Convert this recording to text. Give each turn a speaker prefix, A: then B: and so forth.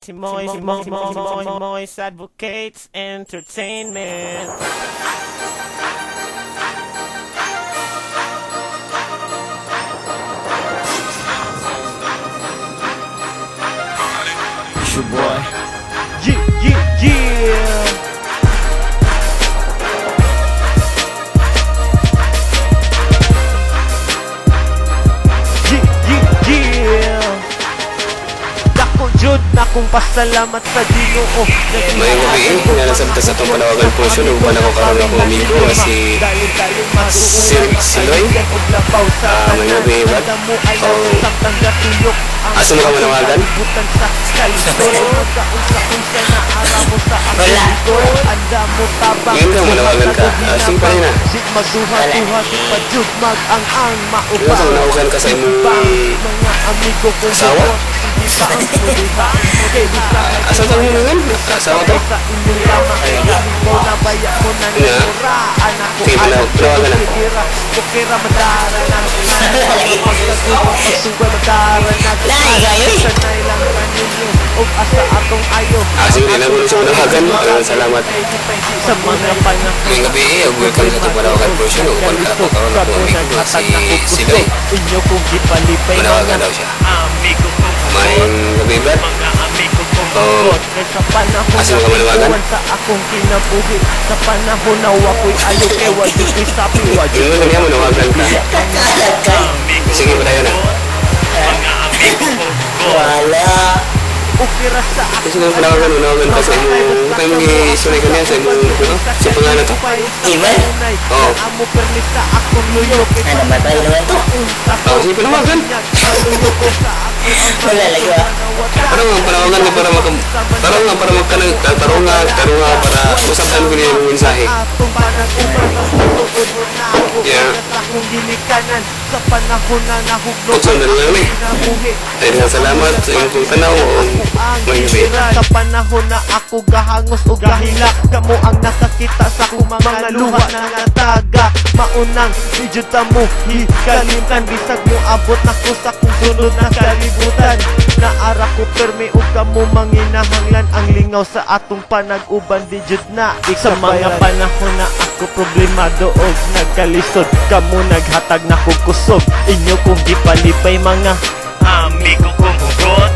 A: Timoy, Timoy, Timoy, Moist Advocates Entertainment. It's your boy. Yeah. Yeah. Dako jud na kong pasalamat sa Ginoo.
B: Mayong gabi, nga sa atong panawagan po siya, uban ako karon akong amigo nga si Sir Siloy. Mayong gabi, Brad. Oh, asa mo ka manawagan?
C: Wala.
B: Ngayon ka manawagan ka. Sige pa rin na. Ngayon ka manawagan ka sa imong asawa? Asa ka mo ngayon? Asawa to? Nga. Sige, panawagan na.
C: Lahi kayo eh.
B: Sige, na mo sa panawagan. Salamat.
A: Sa mga panahon
B: Ngayong gabi, welcome sa atong panawagan po siya. Uban ka ako karon akong amigo nga si Siloy.
A: Inyo kong gipalipay
B: Manawagan daw siya.
A: Amigo kong
B: Mayong gabi, Brad.
A: mga amigo kong
B: Oh.
A: hugot. Kay sa panahon
B: Asa mo ka manawagan?
A: na sa akong kinabuhi, sa panahon na wako'y ayo kay wa jud ko'y sapi, wa jud
B: Ngayon kaniya manawagan ka.
C: Kakalag ka.
B: Sige, padayon na.
C: Wala.
A: Ukira sa
B: Kasi nang panawagan, manawagan ka sa imong, kay mong gisulay kaniya sa imong, ano? Sa pangalan to?
C: Iman?
B: Oo.
A: Amo permi sa akong luyo kay
C: Ano, matay naman to.
B: Oh, sige, panawagan.
C: Wala lagi ah.
B: Parang nga, panawagan ka para maka, parang nga para magka, tarunga, tarunga para masabtan ko niya yung mensahe. Yeah.
A: Sa panahon na nahugno
B: Unsa na lang eh. Ay, daghang salamat sa imong pagtanaw o may gabi.
A: Sa panahon na ako gahangos o gahilak, kamo ang nakakita sa akong mga luha na nataga. Maunang di jud ta mo hikalimtan, bisag mo abot nako sa kung sunod na kalibutan. Naara ko permi ug kamo manginahanglan. Ang lingaw sa atong panag-uban di jud na sa mga panahon na ako problemado og nagkalisod, kamo naghatag na kog kusog. Inyo kong gipalipay mga amigo kong hugot.